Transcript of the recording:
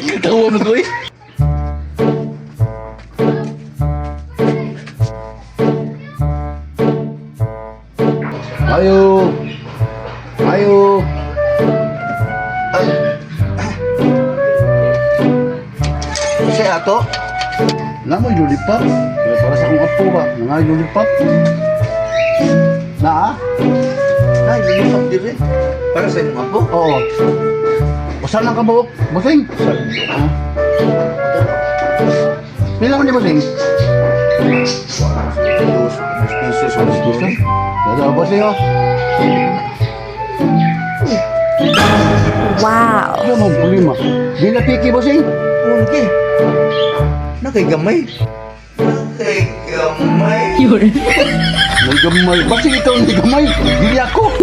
Katawa mo ko eh. Ayo. Ayo. Ay. Kasi ato, Namoy lollipop. Ay, para sa akong apo ba? Nangay lollipop. Naa? Ay, lilipap dire. Para sa imong apo. Oo. Usa lang ka buok, Busing. Ah. Pila man ni Busing? 2 pesos. Piso? Dada, Busing oh. Wow. Ano mo problema? Di na piki, Busing. Okay. Nakay gamay. Nakay gamay. May gamay. Basing ikaw hindi gamay. Dili ako.